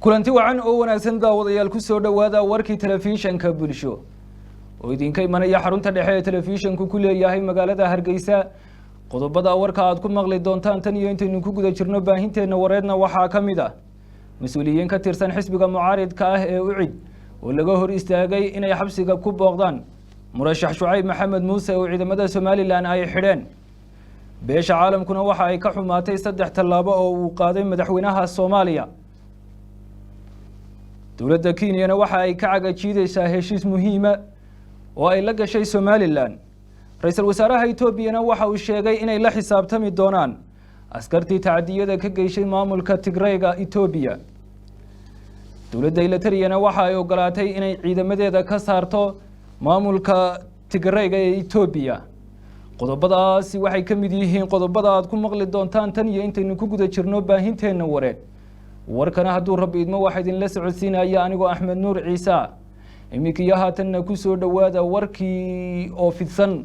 Kulanti wacan oo wanaagsan, daawadayaal. Ku soo dhowaada warkii Telefishanka Bulsho oo idinka imanaya xarunta dhexe ee telefishanku ku leeyahay magaalada Hargeysa. Qodobada warka aad ku maqli doontaan tan iyo intaynu ku guda jirno baahinteenna wareedna waxaa ka mid ah mas-uuliyiin ka tirsan xisbiga mucaaridka ah ee UCID oo laga hor istaagay inay xabsiga ku booqdaan murashax Shucayb Maxamed Muuse oo ciidamada Somaliland ay xidheen. Beesha caalamkuna waxa ay ka xumaatay saddex tallaabo oo uu qaaday madaxweynaha Soomaaliya. Dowladda Kenyana waxa ay ka cagajiideysaa heshiis muhiima oo ay la gashay Somaliland. Ra-iisul wasaaraha Etoobiyana waxa uu sheegay inay la xisaabtami doonaan askartii tacadiyada ka geyshay maamulka Tigrayga Etoobiya. Dowladda Eritreyana waxa ay ogolaatay inay ciidamadeeda ka saarto maamulka Tigrayga ee Etoobiya. Qodobadaasi waxay ka mid yihiin qodobada aad ku maqli doontaan tan iyo intaynu ku guda jirno baahinteenna wareed. Warkana, hadduu Rabbi idmo, waxaa idinla socodsiinaya anigoo Axmed Nuur Ciise. Iminkiyo haatanna ku soo dhowaada warkii oo fidsan.